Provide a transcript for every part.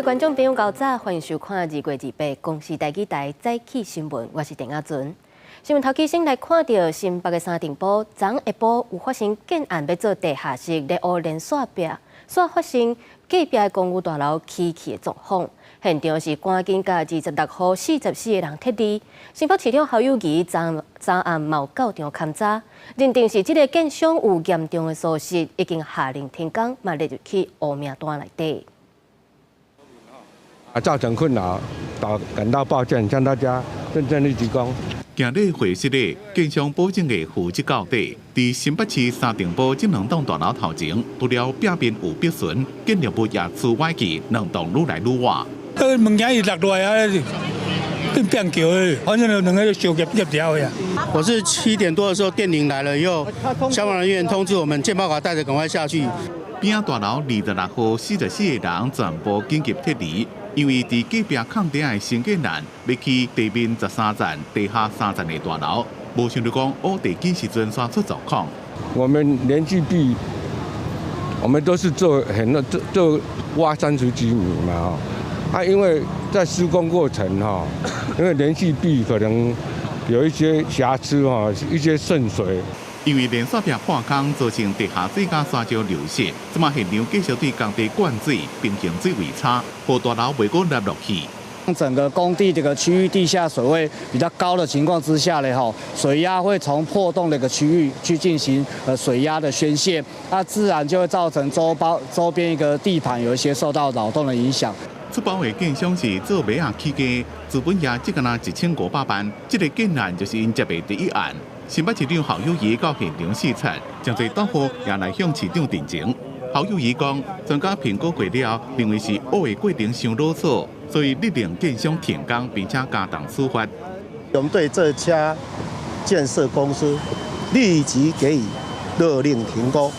觀眾朋友，𠢕早，歡迎收看2月28公視台語台早起新聞，我是鄭亞純。新聞頭起先來看著新北的三重埔，昨下晡有發生建案欲做地下室，咧挖連線壁，煞發生隔壁的公寓大樓起去的狀況。現場是趕緊共26戶44個人撤離。新北市長侯友宜昨昨暗嘛有到場勘查，認定是這个建商有嚴重的疏失，已經下令停工，嘛列入去烏名單內底。啊，造成困擾，感到抱歉，向大家認真地鞠躬。今日會室的建商保證會負責到底。佇新北市三重埔這兩棟大樓頭前，除了壁面有破損，建築物也出歪去，兩棟愈來愈倚。物件伊落落來啊，變變橋的，反正兩个燒夾夾掉的。我是7點多的時候電鈴來了以後，消防人員通知我們健保卡帶著趕快下去。邊仔大樓26戶44個人全部緊急撤離。因為佇隔壁空地的新建案欲起地面13層、地下3層的大樓，無想著講挖地基時陣煞出狀況。我們連續壁，我們都是做很多做做挖30幾米嘛，啊，因為在施工過程哈，因為連續壁可能有一些瑕疵哈，一些滲水。因為連線壁破空，造成地下水佮沙石流失，這馬現場繼續對工地灌水，平衡水位差，予大樓袂閣凹落去。整個工地這個區域地下水位比較高的情況之下呢，吼，水壓會從破洞的一個區域去進行水壓的宣洩，那自然就會造成周邊一個地盤有一些受到擾動的影響。出包的建商是做麥仔起家，資本額只干焦1500萬，這个建案就是𪜶接的第一案。新北市長侯友宜到現場視察，誠濟大戶也來向市長陳情。侯友宜講，專家評估過了，認為是挖的過程傷囉嗦，所以勒令建商停工，並且加重處罰。我們對這家建設公司立即給予勒令停工，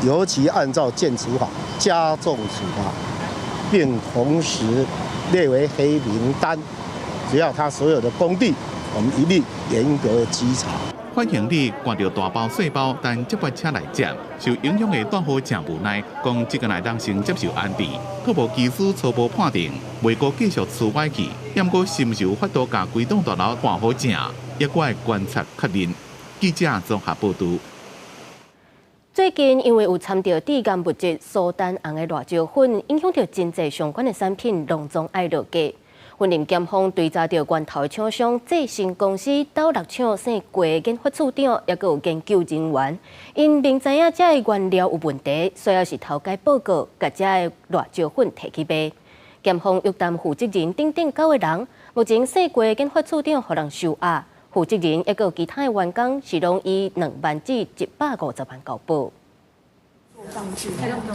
尤其按照建築法加重處罰，並同時列為黑名單。只要他所有的工地，我們一律嚴格稽查。歡迎你掛著大包細包，等接駁車來接。受影響的大戶誠無奈，講這个會當先接受安置。土木技師初步判定，袂閣繼續出歪去，毋過是毋是有法度共規棟大樓換好正，猶閣愛觀察確認。記者綜合報導。最近因為有摻著致癌物質蘇丹紅的辣椒粉，影響著真濟相關的產品，攏總愛落架。雲林檢方追查著源頭廠商濟盛公司斗六廠姓郭的研發處長，抑閣有研究人員，𪜶明知影這个原料有問題，所以是偷改報告，共這个辣椒粉提去賣。檢方約談負責人等等九個人，目前姓郭的研發處長予人收押，負責人抑閣有其他的員工是攏以2萬至150萬交保。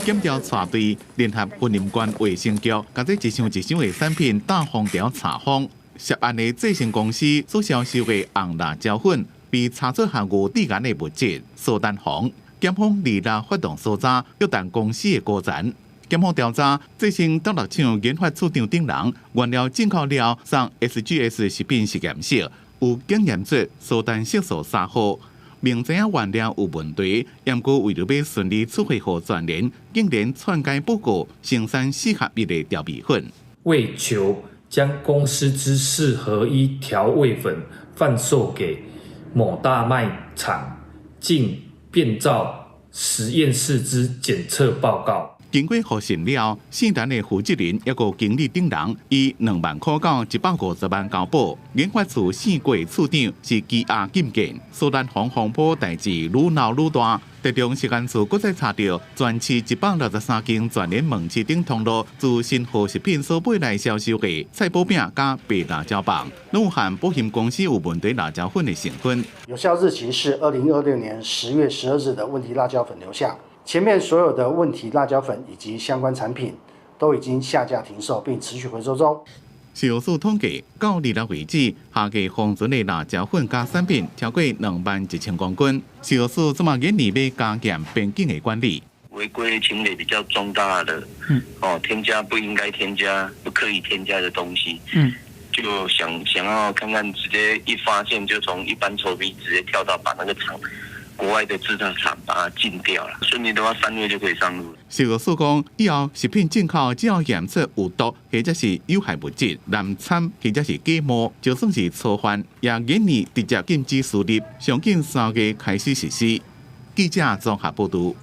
檢調帶隊聯合雲林縣衛生局，共這一箱一箱的產品大封條查封。涉案的濟盛公司所銷售的紅辣椒粉，被查出含有致癌的物質蘇丹紅。檢方二六發動搜查，約談公司的高層。檢方調查，濟盛斗六廠研發處長等人，原料進口了送 SGS 食品實驗室，有檢驗出蘇丹色素3號。明知影原料有問題，毋過為著欲順利出貨予全聯，竟然篡改報告，生產四合一的調味粉。為求將公司之四合一調味粉販售給某大賣場，竟變造實驗室之檢測報告。經過核實了，姓陳的負責人抑閣經理等人，以2萬塊到150萬交保。研發處姓郭處長是羈押禁見，蘇丹紅風波代誌愈鬧愈大。台中食安處閣再查著全市163間全聯門市頂通路自新和食品所買來銷售的菜脯餅佮白辣椒棒，攏有含保險公司有問題辣椒粉的成分。有效日期是2026年10月12日的問題辣椒粉留下。前面所有的問題辣椒粉以及相關產品都已經下架停售，並持續回收中。食藥署統計，到26為止，下架封存的辣椒粉佮產品超過21,000公斤。食藥署這馬研擬欲加嚴邊境的管理。違規情節比較重大的，哦，添加不應該添加、不可以添加的東西，就想想要看看，直接一發現就從一般臭批直接跳到把那個廠國外的製造廠把它禁掉了，順利的話3月就可以上路。食藥署講，以後食品進口只要驗出有毒或者是有害物質、濫摻或者是假冒，就算是初犯，也建議直接禁止輸入，上緊3月開始實施。記者綜合報導。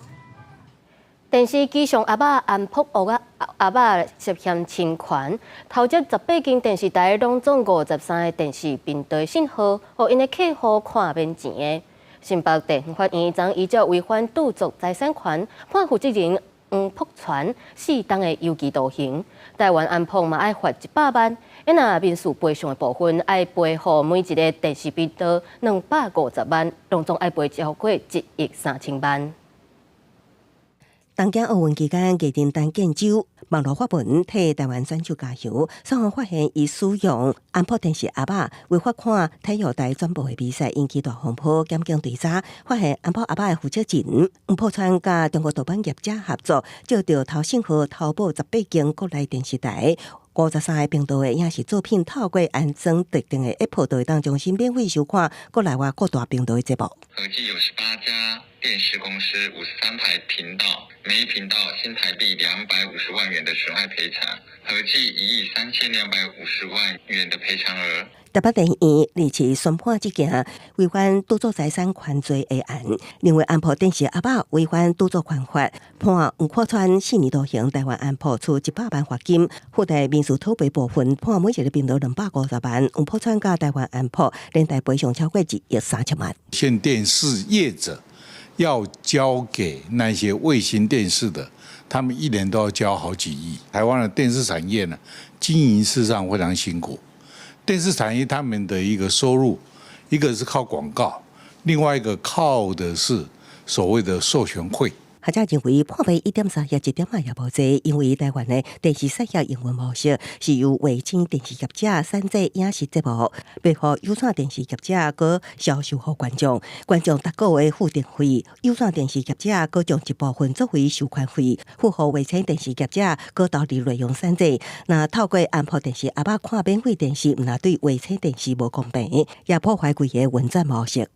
電視機上阿爸安福屋仔阿爸涉嫌侵權，偷接18間電視台，攏總53個電視頻道信號，予𪜶的客戶看免錢的。新北地方法院昨依照違反著作財產權，判負責人黃福傳4冬的有期徒刑。台灣安福嘛愛罰100萬，若民事賠償的部分愛賠予每一個電視頻道250萬，攏總愛賠超過1億3000萬。東京奧運期間，藝人陳建州網路發文替台灣選手加油。雙方發現伊使用安博電視盒仔違法看體育台轉播的比賽，引起大風波。檢警追查發現安博盒仔的負責人黃破川佮中國盜版業者合作，借著偷信號偷播18間國內電視台53個頻道的影視作品，透過安裝特定的 App 就會當中心免費收看國內外各大頻道的節目。合計有18家電視公司，53台頻道，每一頻道新台幣250萬元的損害賠償，合計1億3250萬元的賠償額。台北地院日前宣判這件違反著作財產權罪的案，認為安博電視盒仔違反著作權法，判黃闊川4年徒刑，台灣安博處100萬罰金，附帶民事討賠部分判每一個頻道250萬，黃破川佮台灣安博連帶賠償超過1億3000萬。線電視業者要交給那些衛星電視的，他們一年都要交好幾億。台灣的電視產業呢，經營事實上非常辛苦。電視產業他們的一個收入，一個是靠廣告，另外一個靠的是所謂的授權費。學者認為判賠1.3億一點仔也無濟，因為台灣的電視產業營運模式是由衛星電視業者產製影視節目，賣予有線電視業者閣銷售予觀眾，觀眾逐個月付電費，有線電視業者閣將一部分作為授權費，付予衛星電視業者閣投入內容產製。若透過安博電視盒仔看免費電視，毋但對衛星電視無公平，也破壞規个運轉模式。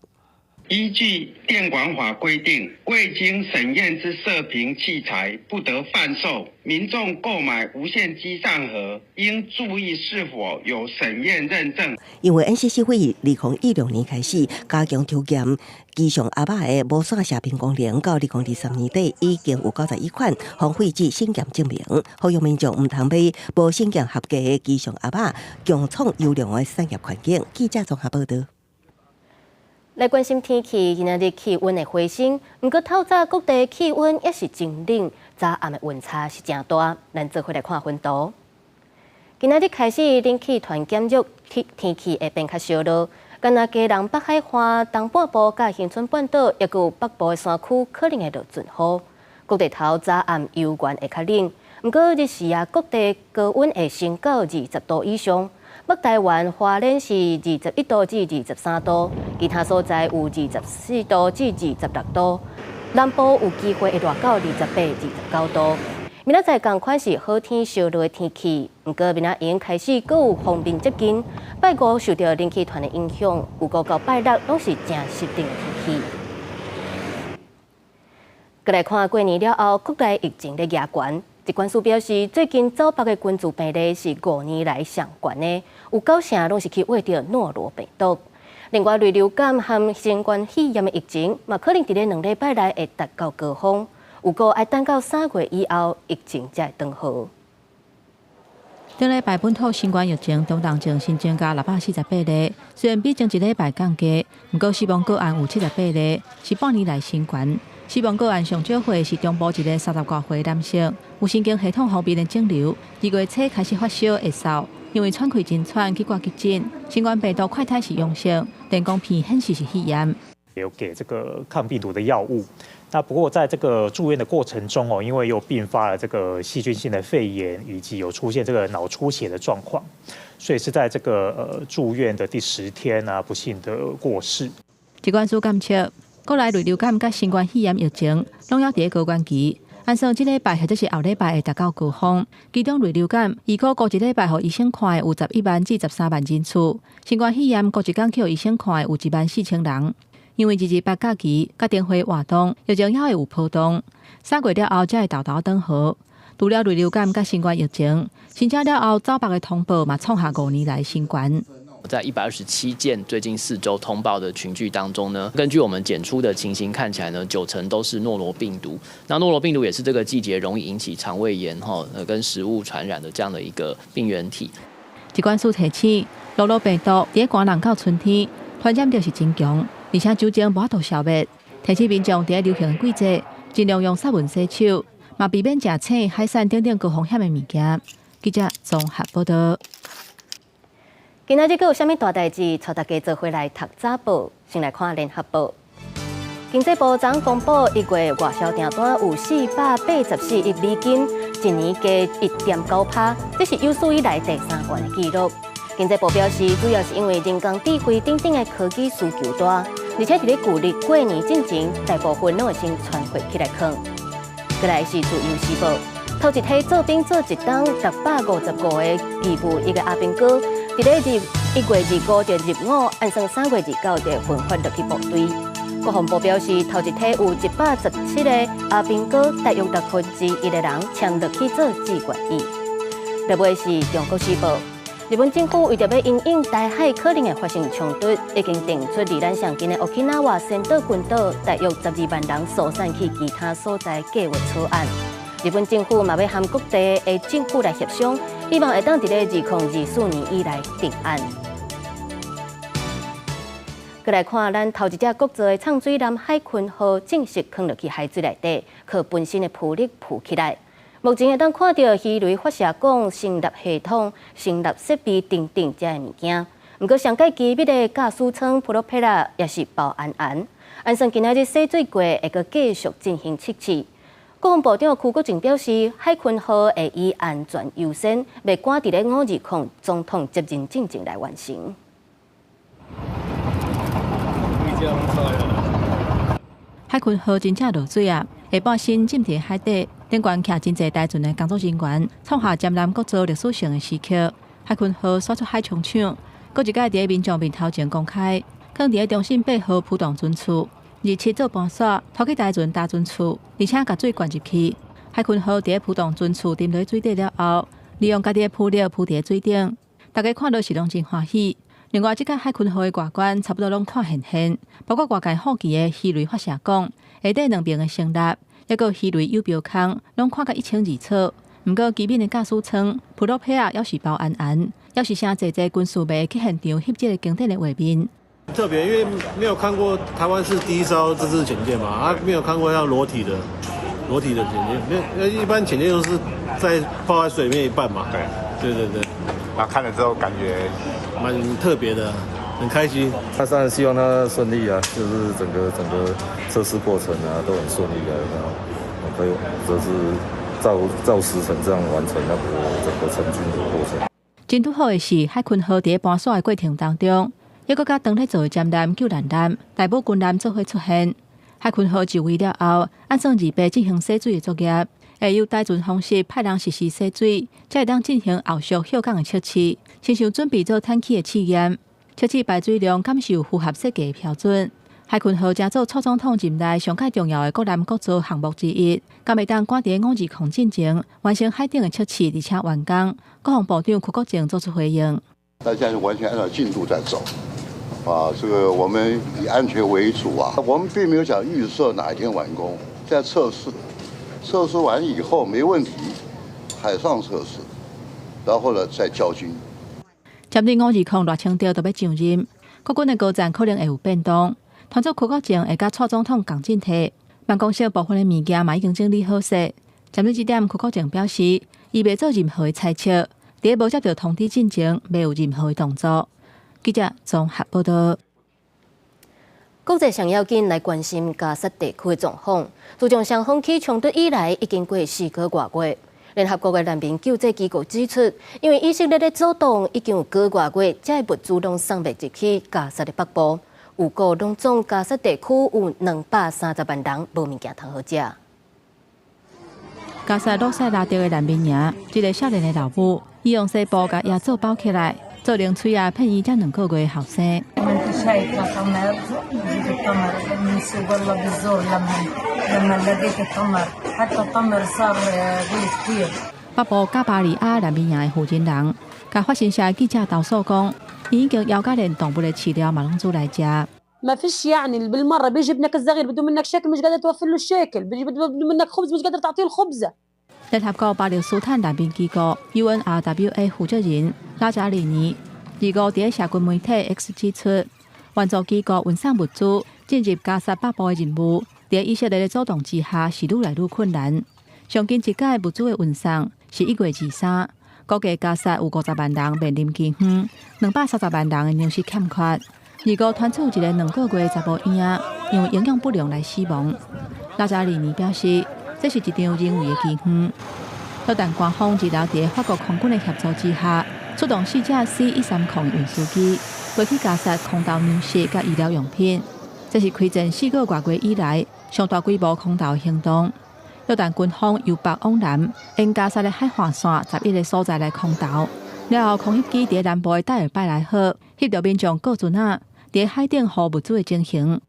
依據電管法規定，未經審驗之射頻器材不得販售。民眾購買無線機上盒，應注意是否有審驗認證。因為 NCC 會2016年開始加強抽檢機上盒仔的無線射頻功能，到2023年底已經有91款荒廢至審驗證明，呼籲民眾毋通買無審驗合格的機上盒仔，共創優良的產業環境。記者綜合報道。來關心天氣，今仔日氣溫會回升，毋過透早各地氣溫也是真冷，早暗的溫差是誠大。咱做伙來看溫度。今仔日開始，冷氣團減弱，天天氣會變較燒熱。干焦基隆北海岸、東半部佮恆春半島，抑閣有北部的山區可能會落陣雨。各地頭早暗猶原會較冷，毋過日時啊，各地高溫會升到20度以上。北台灣花蓮是21度至23度，其他所在有24度至26度。南部有機會會熱到28、29度。明仔載仝款是好天燒熱的天氣，毋過明仔載開始閣有鋒面接近，拜五受著冷氣團的影響，有五到拜六攏是誠濕冷的天氣。閣來看過年了後，國內疫情咧夯懸。疾管署表示，最近走北的根治病例是5年來上懸的，有九成攏是去穢著諾羅病毒。另外，類流感和新冠肺炎的疫情，嘛可能佇咧2禮拜內會達到高峰。有過愛等到3月以後，疫情才會轉好。頂禮拜本土新冠疫情中當前新增加648例，雖然比前一禮拜降低，毋過死亡個案有78例，是半年來新懸。死亡個案上少歲是中部一个30外歲男性，有神經系統方面的腫瘤，2月初開始發燒會嗽，因為喘氣真喘去掛急診，新冠病毒快篩是陽性，電光片顯示是肺炎。有給這個抗病毒的藥物，那不過在這個住院的過程中哦，因為又併發了這個細菌性的肺炎，以及有出現這個腦出血的狀況，所以是在這個住院的第10天啊，不幸的過世。疾管署監測，國內類流感佮新冠肺炎疫情攏猶佇高原期，按算這禮拜或者是後禮拜會達到高峰。其中類流感預估過一禮拜予醫生看的有11萬至13萬人次，新冠肺炎過一工去予醫生看的有1萬4千人。因為228假期佮燈會活動，疫情猶會有波動。3月了後才會沓沓轉好。除了類流感佮新冠疫情，申請了後走縛的通報嘛創下5年來新高。在127件最近4周通報的群聚當中呢，根據我們檢出的情形看起來呢，9成都是諾羅病毒。那諾羅病毒也是這個季節容易引起腸胃炎哈，跟食物傳染的這樣的一個病原體。疾管署提醒，諾羅病毒佇寒冷到春天傳染力是真強，而且酒精無法度消滅。提醒民眾佇流行的季節，盡量用殺菌洗手，嘛避免食青海產等等高風險的物件。記者綜合報道。今仔日閣有啥物大代誌？帶大家做伙來讀早報。先來看聯合報。經濟部昨公布1月外銷訂單有484億美金，一年加1.9%，這是有史以來第三懸的紀錄。經濟部表示，主要是因為人工智慧等等的科技需求大，而且佇咧舊曆過年進前，大部分攏會先存貨起來囥。過來是自由時報，頭一批做兵做一冬655個義務役的阿兵哥，佇咧入1月25就入伍，按算3月29就分發落去部隊。國防部表示，頭一批有117個阿兵哥，大約1/6的人簽落去做志願役。落尾是中國時報，日本政府為著欲因應台海可能會發生衝突，已經定出離咱上近的沖繩島群島，大約12萬人疏散去其他所在計劃草案。日本政府嘛欲和各地的政府來協商，希望會當佇咧2024年以來定案。過來看，咱頭一隻國造的藏水艦海鯤號正式囥落去海水內底，靠本身的浮力浮起來。目前會當看著魚雷發射管、聲納系統、聲納設備等等這的物件。毋過上蓋機密的駕駛艙プロペラ也是包安安。按算今仔日洗水過，會閣繼續進行測試。國防部長邱國正表示，海鯤號會以安全優先，袂趕佇咧520總統接任進前來完成。海鯤號真正落水啊！下半身浸佇海底，頂懸徛真濟台船的工作人員，創下潛艦國造歷史性的時刻。海鯤號紲出海衝搶，閣一擺佇咧民眾面頭前公開，囥佇咧中信八號浮動船處，27做盤煞，拖去台船大船處，而且共水灌入去。海鯤號佇咧浮動船處沉落水底了後，利用家己的浮力浮佇咧水頂，大家看著是攏真歡喜。另外，這架海鯤號的外觀差不多攏看現現，包括外界好奇的魚雷發射管、下底兩邊的聲納，抑閣魚雷誘標孔，攏看甲一清二楚。毋過，機敏的駕駛艙、プロペラ猶是包安安，猶是誠濟濟軍事迷去現場翕這个經典的畫面。特別，因為沒有看過台灣是第一艘自制潛艦嘛，啊，沒有看過像裸體的潛艦，沒有，一般潛艦都是在泡在水面一半嘛。對，對對對。那看了之後感覺蠻特別的，很開心。他當然希望他順利啊，就是整個測試過程啊都很順利啊，然後可以就是照時程這樣完成那個整個成軍的過程。真拄好的是，海鯤號佇盤煞的過程當中，抑閣佮當咧做的潛艦救難艦、大武軍艦做伙出現。海鯤號就位了後，按算28進行洗水的作業，會由台船方式派人實施洗水，才會當進行後續歇港的測試，親像準備做坦克的試驗，測試排水量敢是有符合設計的標準。海鯤號成做蔡總統任內上蓋重要的國艦國造項目之一，敢會當趕佇520進前完成海頂的測試，而且完工。國防部長邱國正做出回應：大家是完全按照進度在走，啊，這個我們以安全為主啊，我們並沒有講預設哪一天完工，在測試，測試完以後沒問題，海上測試，然後呢再交軍。針對520賴清德都欲上任，國軍的高層可能會有變動。傳出邱國正會佮蔡總統仝進退，辦公室部分的物件嘛已經整理好勢。針對這點，邱國正表示，伊袂做任何的猜測，佇無接著通知進前，袂有任何的動作。記者綜合報道。國際上要緊來關心加薩地區的狀況。自從雙方起衝突以來，已經過4個外月。聯合國的難民救濟機構指出，因為以色列的阻擋，已經有個外月，這的物資攏送袂入去加薩的北部。預估攏總加薩地區有230萬人無物件通好食。加薩魯塞拉德的難民營，一个少年的老母，伊用紗布共耶穌包起來，做零喙仔騙伊這2個月的後生。شايفة تمر، جبت تمر من سوق الله بالزور لما لقيت التمر، حتى التمر صار غالي كثير。 北部加巴利亞難民營的負責人，共法新社記者投訴講，𪜶已經枵甲連動物的飼料嘛攏煮來食。 ما فيش يعني بالمره، بيجي ابنك الصغير بده منك شيكل، مش قادر توفر له الشيكل، بيجي بده منك خبز، مش قادر تعطيه الخبزه。 聯合國巴勒斯坦難民機構 UNRWA 負責人拉扎里尼25佇社群媒體 X 指出，援助機構運送物資進入加薩北部的任務，佇以色列的阻擋之下是愈來愈困難。上近一擺物資的運送是1月23，估計加薩有50萬人面臨饑荒，230萬人的糧食欠缺。25傳出一個2個月的查埔嬰仔因為營養不良來死亡。拉扎里尼表示，這是一場人為的饑荒。約旦官方26佇法國空軍的協助之下，出動四架 C-130運輸機，飛去加薩空投糧食佮醫療用品。這是開戰4個外月以來上大規模空投行動。約旦軍方由北往南，沿加薩的海岸線11個所在來空投。了後，空翕機佇南部的戴爾拜萊赫翕著民眾過船仔佇海頂予物資的情形。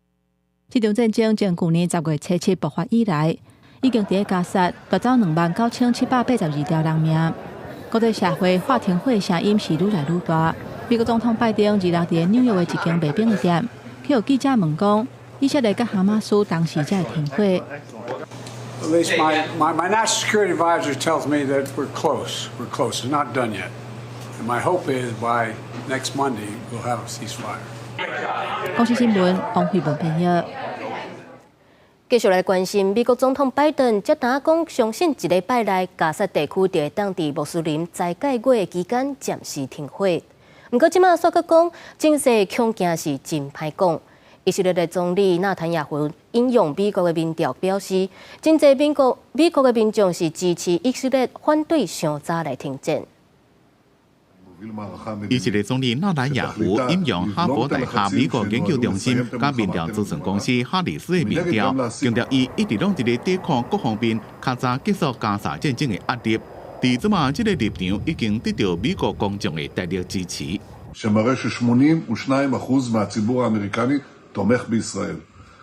這場戰爭從舊年10月7日爆發以來，已經佇加薩奪走29,782條人命。國際社會喊停火的聲音是愈來愈大。美國總統拜登26佇紐約的一間賣餅店，去予記者問講，以色列佮哈馬斯當時才會停火。 At least my national security advisor tells me that we're close. We're close. It's not done yet. And my hope is by next Monday we'll have a ceasefire. 公視新聞王慧文編譯。繼續來關心美國總統拜登，這當講相信一禮拜內加薩地區就會當佇穆斯林齋戒月期間暫時停火。毋過這馬煞閣講，情勢恐驚是真歹講。以色列的總理納坦雅胡引用美國的民調表示，真濟美國的民眾是支持以色列反對傷早來停戰。以色列總理納坦雅胡引用哈佛大學美國研究中心佮民調諮詢公司哈里斯的民調，強調伊一直攏佇咧抵抗各方面較早結束加薩戰爭的壓力。佇這馬這个立場已經得到美國公眾的大力支持。 שמראה ש-82% מהציבור האמריקני תומך בישראל.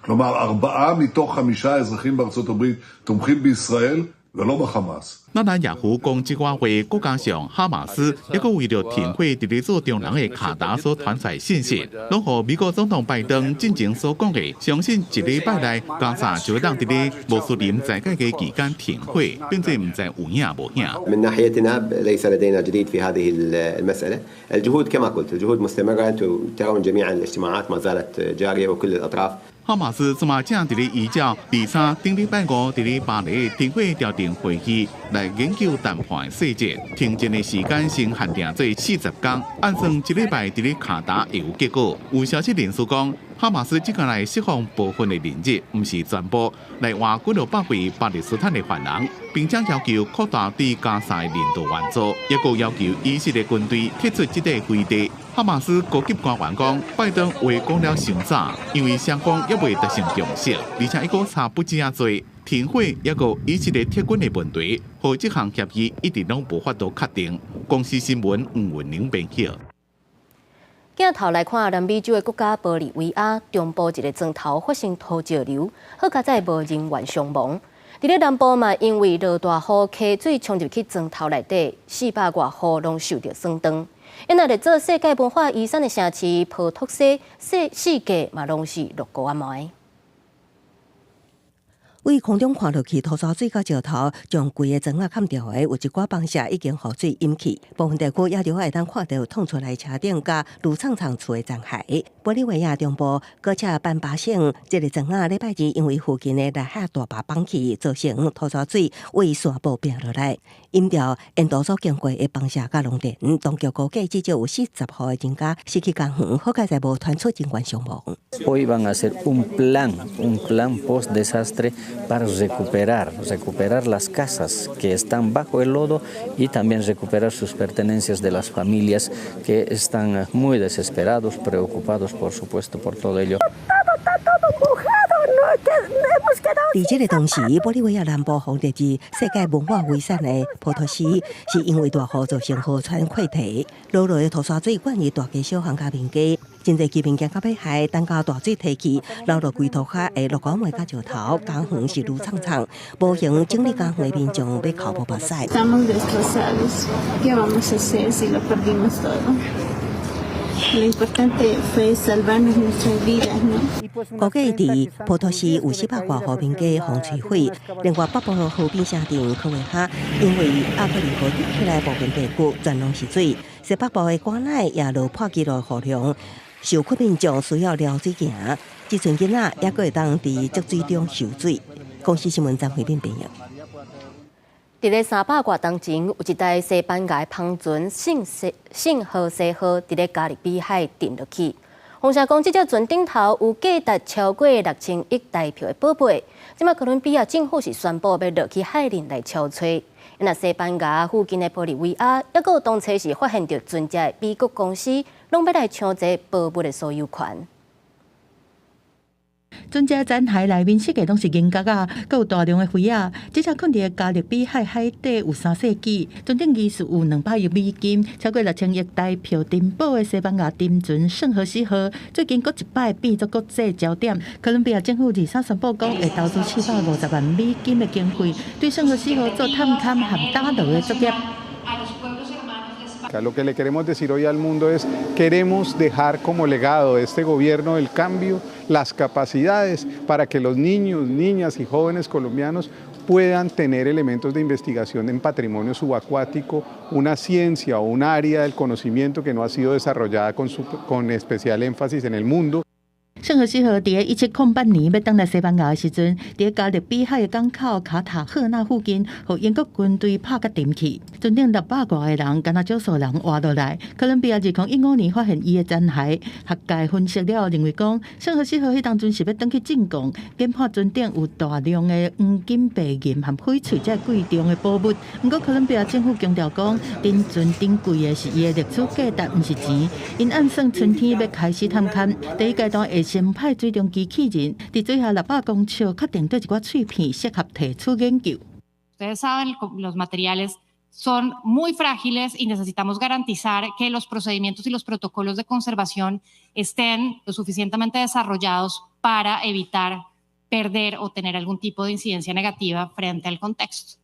כלומר, 4 מתוך 5 אזרחים בארצות הברית תומכים בישראל ולא בחמאס. 納坦雅胡講這寡話，閣加上哈馬斯抑閣為著停火佇咧做中人的卡達所傳出信息，攏予美國總統拜登進前所講的，相信一禮拜內加薩就會當佇咧穆斯林齋戒月期間停火，變做毋知有影無影。 من ناحيتنا ليس لدينا جديد في هذه المسألة. الجهود كما قلت الجهود مستمرة، أنتم ترون جميعا الاجتماعات ما زالت جارية وكل الأطراف 哈馬斯這馬正佇咧依照23頂禮拜五佇咧巴黎停火調停會議來研究談判細節，停戰的時間先限定做40工，按算這禮拜佇咧卡達會有結果。有消息人士講，哈馬斯這個來釋放部分的人質，毋是全部，來換幾落百位巴勒斯坦的犯人，並且要求擴大對加薩的人道援助，抑閣要求以色列軍隊撤出這塊飛地。哈馬斯高級官員講，拜登話講了傷早，因為雙方猶未達成共識，而且抑閣差不止仔濟。停火抑閣以色列撤軍的問題，予這項協議一直攏無法度確定。公視新聞吳文玲編譯。鏡頭來看，南美洲的國家玻利維亞中部一个磚頭發生土石流，好佳哉無人員傷亡。佇咧南部嘛，因為落大雨，溪水衝入去磚頭內底，400外戶攏受著損斷。因若咧做世界文化遺產的城市波托西，四界嘛攏是落雨仔霾。對空中看落去，土石水佮石頭將規个磚仔崁著的，有一寡房舍已經予水淹去。部分地區也著會當看著淌出來車頂佮爐廠倉厝的殘骸。玻利維亞中部戈恰班巴省這个磚仔禮拜二因為附近的內海大壩崩去，造成土石水對山坡爿落來，淹著沿途所經過的房舍佮農田。當局估計至少有40戶的人家失去家園，好佳哉無傳出人員傷亡。 Hoy van a hacer un plan, un plan post desastre para recuperar las casas que están bajo el lodo y también recuperar sus pertenencias de las familias que están muy desesperados, preocupados, por supuesto, por todo ello. Todo está todo mojado, no, 佇這个當時，玻利維亞南部予列入世界文化遺產的波托西，是因為大雨造成河川潰堤，落落的土沙水灌入大街小巷佮民家，真濟居民驚到欲害，等到大水退去，留落規塗跤的鹿膏糜佮石頭，家園是愈悖悖，無閒整理家園的民眾欲哭無目屎。 Estamos destrozados. ¿Qué vamos a hacer si lo perdimos todo? Lo importante fue salvarnos nuestras vidas, ¿no? 估計佇波托西有400外戶民家予摧毀，另外北部河邊城鎮科維哈，因為阿克里河漲起來部分地區全攏是水，西北部的瓜乃也落破紀錄雨量，受困民眾需要撩水行，這陣囡仔猶閣會當佇積水中游水。公視新聞張惠敏編譯。佇咧300外冬前，有一台西班牙帆船聖聖荷西號佇咧加勒比海沉落去。風聲講，這隻船頂頭有價值超過6000億台票的寶貝。這馬哥倫比亞政府是宣布欲落去海裡來搜揣。若西班牙附近的玻利維亞，猶閣有當初是發現著船隻的美國公司，攏欲來搶這寶物的所有權。船隻殘骸內面設計攏是銀角仔，閣有大量的魚仔。這隻睏佇加勒比海海底有3世紀，船頂疑似有200億美金，超過6000億台票珍寶的西班牙沉船聖荷西號，最近閣一擺變做國際焦點。哥倫比亞政府23宣布講，會投資450萬美金的經費，對聖荷西號做探勘和打撈的作業。 Lo que le queremos decir hoy al mundo es, queremos dejar como legado de este gobierno del cambio las capacidades para que los niños, niñas y jóvenes colombianos puedan tener elementos de investigación en patrimonio subacuático, una ciencia o un área del conocimiento que no ha sido desarrollada con especial énfasis en el mundo. 聖荷西號佇1708年欲轉來西班牙的時陣，佇加勒比海的港口卡塔赫納附近，予英國軍隊拍甲沉去。船頂600外個人，敢若少數人活落來。哥倫比亞2015年發現伊的殘骸，學界分析了，認為講聖荷西號彼當陣是欲轉去進貢，研判船頂有大量的黃金、白銀和翡翠這貴重的寶物。毋過哥倫比亞政府強調講，沉船頂櫃的是伊的歷史價值，毋是錢。𪜶按算春天欲開始探勘，第一階段會先派水中機器人，佇水下600公尺確定佗一寡碎片適合提取研究。 Ustedes saben, los materiales son muy frágiles y necesitamos garantizar que los procedimientos y los protocolos de conservación estén lo suficientemente desarrollados para evitar perder o tener algún tipo de incidencia negativa frente al contexto.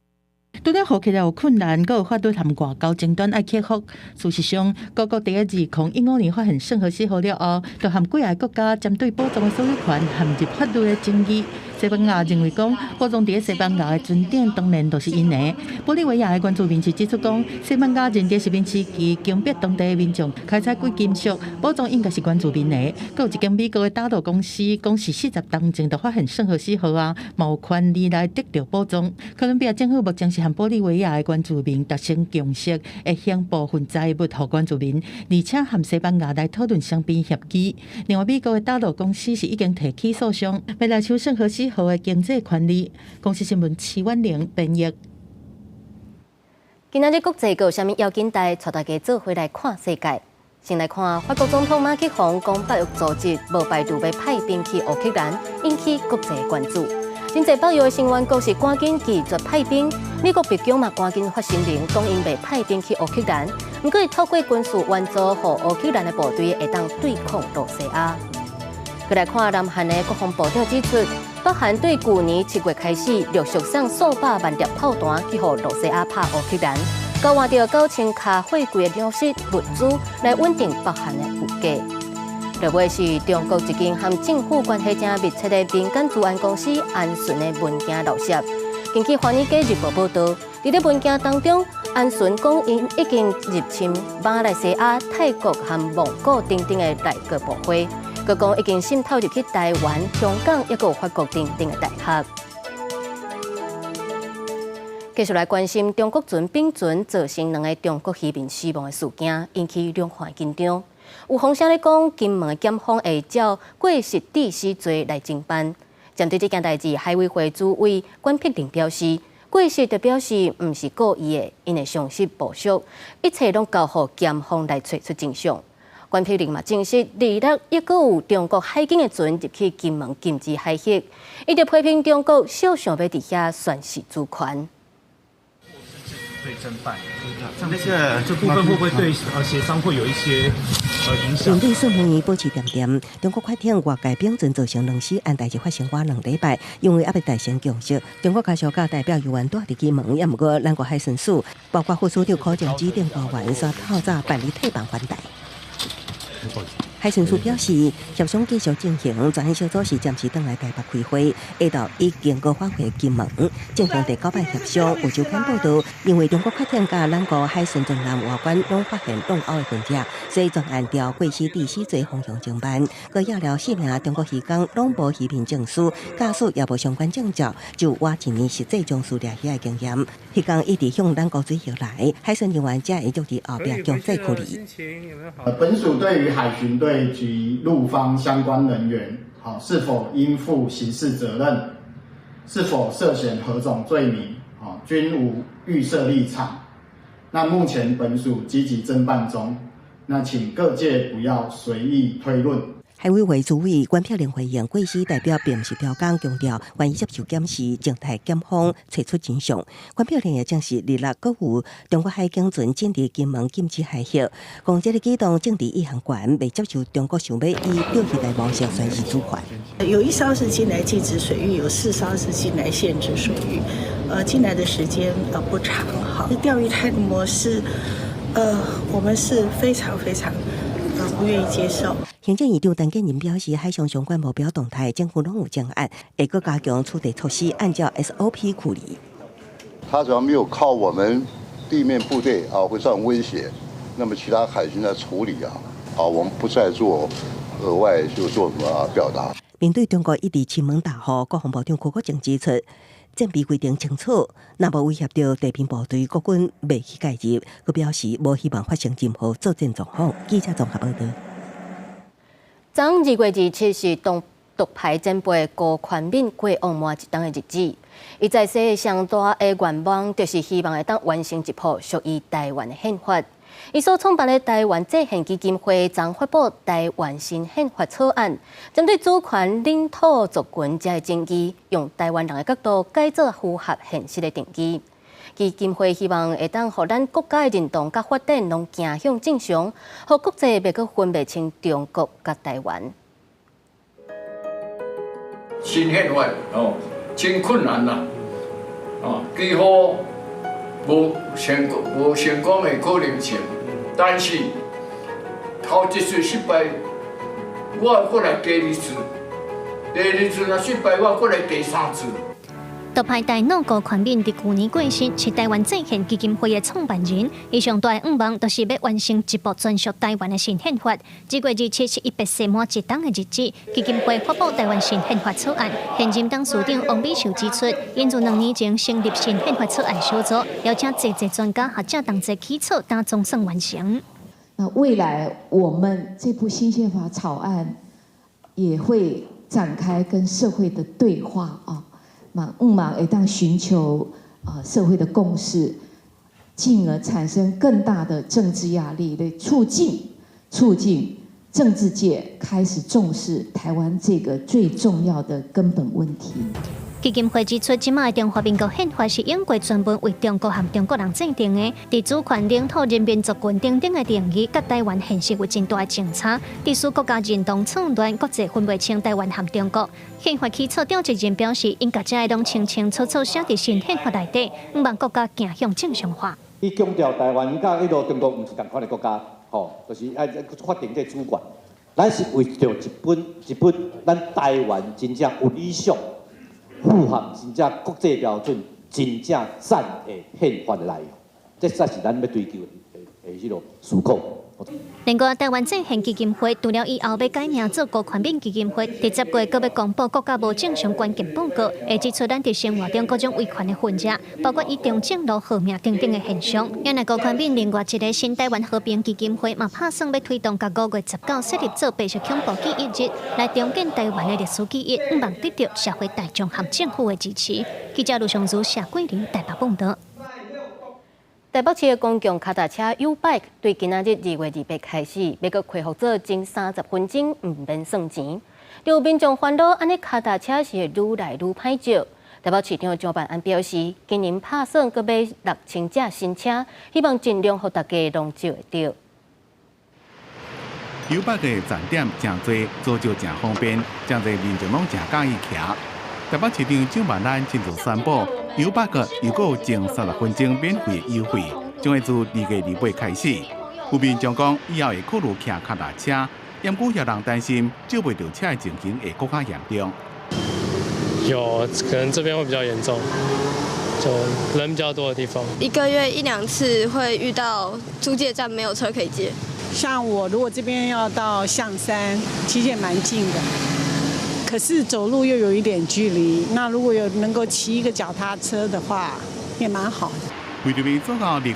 除了予起來有困難，閣有法律和外交爭端愛克服。事實上，各國佇2015年發現聖荷西號了後，就和幾个國家針對寶藏的所有權陷入法律的爭議。西班牙認為講，寶藏佇西班牙的船頂當然就是𪜶的。玻利維亞的原住民是指出講，西班牙人佇殖民時期強迫當地的民眾開採貴金屬，寶藏應該是原住民的。閣有一間美國的打撈公司講是40冬前就發現聖荷西號啊，嘛有權利來得著寶藏。哥倫比亞政府目前是和玻利維亞的原住民達成共識，會還部分財物予原住民，而且和西班牙來討論雙邊協議。另外，美國的打撈公司是已經提起訴訟，欲來搶聖荷西號的經濟權利。公視新聞徐婉玲編譯。今仔日國際閣有啥物要緊代，帶大家做伙來看世界。先來看法國總統馬克宏講北約組織無排除欲派兵去烏克蘭，引起國際關注。真濟北約的成員國是趕緊拒絕派兵，美國白宮嘛趕緊發聲明，講𪜶袂派兵去烏克蘭。毋過，透過軍事援助，予烏克蘭的部隊會當對抗露西亞。閣來看南韓的國防部長指出，北韓對舊年7月開始陸續送數百萬粒炮彈去予露西亞拍烏克蘭，交換著9000卡貨櫃的糧食物資來穩定北韓的物價。落尾是中國一間和政府關係誠密切的民間資安公司安順的文件漏洩。根據《華爾街日報》報導，佇咧文件當中，安順講𪜶已經入侵馬來西亞、泰國和蒙古等等的內閣部會，閣講已經滲透入去台灣、香港，抑閣有法國等等的大學。繼續來關心中國船丙船造成兩个中國漁民死亡的事件，引起兩岸緊張。有風聲咧講，金門的檢方會照過失致死罪來偵辦。針對這件代誌，海委會主委管碧玲表示，過失就表示毋是故意的，𪜶會詳細部署，一切攏交予檢方來揣出真相。關碧玲嘛證實，26抑閣有中國海警的船入去金門禁止海域，伊就批評中國小想欲佇遐宣示主權。對偵辦，那個這部分會不會對協商會有一些影響？面對孫文保持恬恬，中國快艇外界兵船造成兩死案代誌發生倚2禮拜，因為猶未達成共識。中國家屬佮代表猶原蹛佇金門，也毋過咱國海巡署，包括副署長柯正指定官員，煞透早辦理退房返台。海巡署表示，協商繼續進行，專案小組是暫時轉來台北開會，下晝已經閣返回金門進行第九擺協商。有週刊報導，因為中國快艇佮咱國海巡船艦外觀攏發現挵甌的痕跡，所以專案朝過失致死罪方向偵辦。閣抓了四名中國漁工，攏無漁民證書，駕駛也無相關證照，就倚一年實際從事掠魚的經驗。彼工一直向咱國水域來，海巡人員才會約佇後壁強制驅離。本署對於海巡隊及陸方相關人員，好，是否應負刑事責任，是否涉嫌何種罪名，均無預設立場。那目前本署積極偵辦中，那請各界不要隨意推論。海委會主委關碧玲回應，過死代表並毋是刁工，強調願意接受檢視，靜待檢方揣出真相。關碧玲也證實，26閣有中國海警船進入金門禁止海域，講這個舉動政治意涵懸，袂接受中國想欲以釣魚台模式宣示主權。有一艘是進來禁止水域，有四艘是進來限制水域。進來的時間不長，哈。釣魚台的模式，我們是非常非常不願意接受。行政院長陳建仁表示，海上相關目標動態，政府攏有偵案，會閣加強處置措施，按照 SOP 處理。他只要沒有靠我們地面部隊啊，會造成威脅，那麼其他海巡來處理啊，啊，我們不再做額外就做什麼表達。面對中國一直侵門踏戶，國防部長柯國正指出，戰備規定清楚，若無威脅著地面部隊，國軍袂去介入。閣表示無希望發生任何作戰狀況。記者綜合報導。昨2月27是當獨派前輩辜寬敏過往滿一冬的日子。伊在世上大的願望，就是希望會當完成一部屬於台灣的憲法。伊所創辦的台灣制憲基金會，昨發布台灣新憲法草案，針對主權、領土、族群這个爭議，用台灣人的角度改做符合現實的定義。基金會希望會當予咱國家的認同佮發展攏走向正常，予國際袂閣分袂清中國佮台灣。新憲法哦，真困難啦，哦，幾乎無成功的可能性。但是頭一次失敗，我閣來第二次，第二次若失敗，我閣來第三次。獨派大腦辜寬敏佇舊年過身，是台灣制憲基金會的創辦人。伊上大的願望，就是欲完成一部專屬台灣的新憲法。2月27是伊白世滿一冬的日子，基金會發布台灣新憲法草案。現任董事長王美秀指出，𪜶自2年前成立新憲法草案小組，邀請濟濟專家學者同齊起草，今總算完成。那未來我們這部新憲法草案也會展開跟社會的對話啊。嘛，毋嘛會當尋求啊社會的共識，進而產生更大的政治壓力，來促進政治界開始重視台灣這個最重要的根本問題。基金會指出，這馬的中華民國憲法是英國專門為中國和中國人制定的，佇主權、領土、人民、族群等等的定義，佮台灣現實有真大的相差，致使國家認同錯亂，國際分袂清台灣和中國。憲法起草召集人表示，𪜶共這个攏清清楚楚寫佇新憲法內底，向望國家走向正常化。伊強調台灣佮彼個中國毋是仝款的國家，吼，就是愛法定這個主權。咱是為著一本一本咱台灣真正有理想、符合真正國際標準、真正讚的憲法的內容，這才是咱欲追求的彼個思考。另外，台灣制憲基金會除了以後欲改名做辜寬敏基金會，佇10月閣欲公布國家無正常關鍵報告，會指出咱佇生活中各種維權的痕跡，包括一中正路號名等等的現象。原來辜寬敏另外一个新台灣和平基金會嘛，拍算欲推動，共5月19設立做白色恐怖記憶日，來重建台灣的歷史記憶，向望得著社會大眾和政府的支持。記者盧尚如、謝桂林台北報導。台北市的公共跤踏車 YouBike 對今仔日2月28開始，欲閣恢復做前30分鐘毋免算錢。有民眾煩惱，按呢跤踏車是會愈來愈歹借。台北市長蔣萬安表示，今年拍算閣買6000架新車，希望盡量予大家攏借會著。 YouBike 的站點誠濟，租借誠方便，誠濟民眾攏誠佮意騎。台北市長蔣萬安親自宣布，YouBike 又閣有前30分鐘免費優惠，將會自2月28開始。有民眾講，以後會考慮騎跤踏車，毋過有人擔心借袂著車的情形會閣較嚴重。有可能這邊會比較嚴重，就人比較多的地方。一個月一兩次會遇到租借站沒有車可以借。像我如果這邊要到象山，其實也蠻近的，可是走路又有一點距離。那如果有能夠騎一個腳踏車的話，也蠻好的。為著欲做到2030，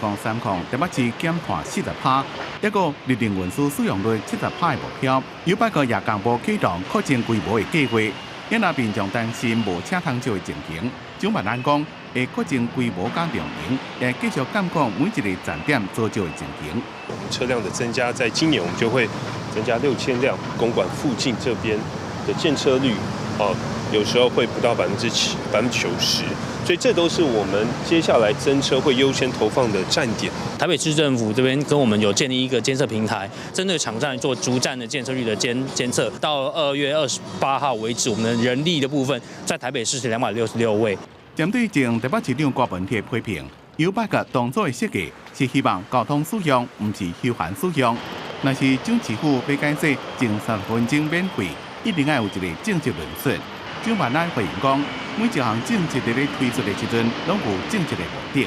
台北市減碳40%，抑閣日定運輸使用率70%的目標，YouBike 也公布啟動擴增規模的計劃。因若民眾擔心無車通借的情形，蔣萬安講會擴增規模佮量能，會繼續監控每一个站點租借的情形。我們車輛的增加，在今年我們就會增加6000輛，公館附近這邊的見車率，哦，有時候會不到7%、90%，所以這都是我們接下來增車會優先投放的站點。台北市政府這邊跟我們有建立一個監測平台，針對場站做逐站的見車率的監測。到2月28號為止，我們的人力的部分在台北市是266位。針對前台北市長郭文鐵批評，YouBike 當初的設計是希望交通使用，毋是休閒使用。若是蔣市府欲改做前30分鐘免費，一定愛有一个政策論述。蔣萬安回應講，每一項政策佇咧推出的時陣，攏有政策的目的。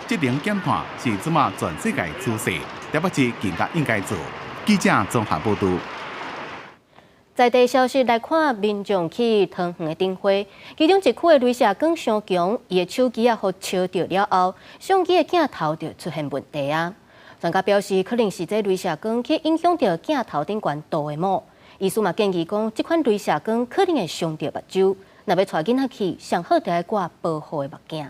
節能減碳是這馬全世界趨勢，台北市更加應該做。記者綜合報導。在地消息來看，民眾去桃園的燈會，其中一區的雷射光傷強，伊的手機仔予燒著了後，相機的鏡頭就出現問題啊。專家表示，可能是這雷射光去影響著鏡頭頂懸鍍的膜。醫師嘛建議講，這款雷射光可能會傷著目睭，若欲帶囡仔去，上好著愛掛保護的目鏡。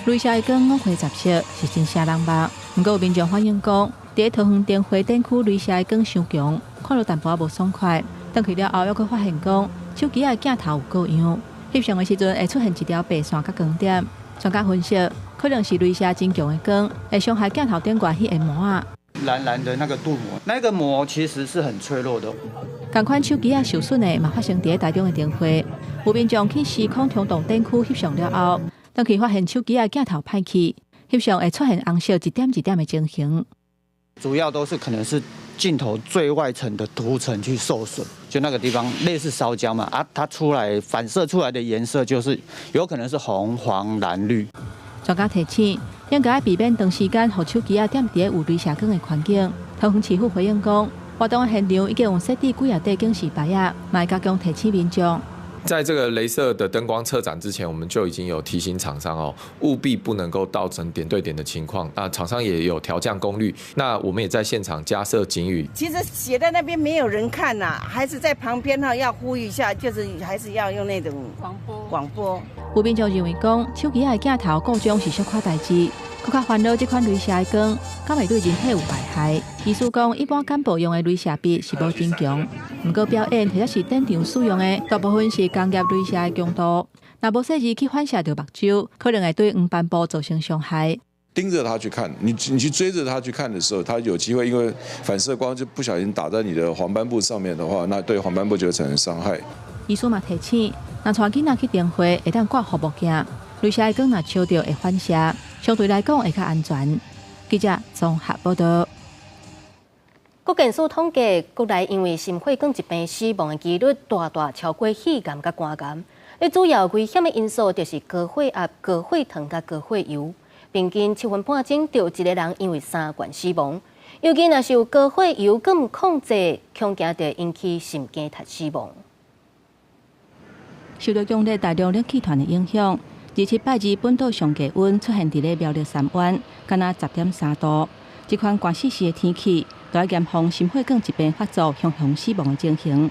雷射的光五花雜色，是真爍人目。毋過有民眾反映講，佇桃園燈會展區雷射的光傷強，看著淡薄仔無爽快。轉去了後，猶閣發現講，手機仔的鏡頭有過樣，翕相的時陣會出現一條白線佮光點。專家分析，可能是雷射真強的光，會傷害鏡頭頂懸彼个膜仔。藍藍的那個鍍膜，那個膜其實是很脆弱的。仝款手機仔受損的，嘛發生佇台中的燈會，有民眾去時空通道展區翕相了後，轉去發現手機仔鏡頭歹去，翕相會出現紅色一點一點的情形。主要都是可能是鏡頭最外層的塗層去受損，就那個地方類似燒焦嘛，啊，它出來反射出來的顏色就是有可能是紅、黃、藍、綠。專家提醒，應該避免長時間予手機仔踮佇咧有雷射光的環境。桃園市府回應講，活動現場已經有設置幾仔塊警示牌仔，嘛會加強提醒民眾。在這個雷射的燈光撤展之前，我們就已經有提醒廠商哦，務必不能夠造成點對點的情況。那廠商也有調降功率，那我們也在現場加設警語。其實寫在那邊沒有人看吶，還是在旁邊哈要呼籲一下，就是還是要用那種廣播。廣播。有民眾認為講，手機仔的鏡頭故障是小可代誌，閣較煩惱這款雷射的光，敢會對人體有危害？醫師講，一般簡報用的雷射筆是無真強，毋過表演或者是展場使用的，大部分是工業雷射的強度。若無細膩去反射著目睭，可能會對黃斑部造成傷害。盯着它去看，你去追着它去看的時候，它有機會因為反射光就不小心打在你的黃斑部上面的話，那對黃斑部就會產生傷害。醫師嘛提醒，若帶囡仔去燈會，會當掛護目鏡，雷射的光若照著會反射，相對來講會較安全。記者綜合報導。國健署統計，國內因為心血管疾病死亡的幾率大大超過肺癌佮肝癌。咧主要危險的因素就是高血壓、高血糖佮高血油。平均7分半鐘就有一個人因為三高死亡。尤其若是有高血油，閣毋控制，恐驚就會引起心肌脫死亡。受著強烈大陸冷氣團的影響，27拜二本島上低溫出現佇咧苗栗三灣，敢若10.3度。這款寒死死的天氣，都愛嚴防心血管疾病發作、雄雄死亡的情形。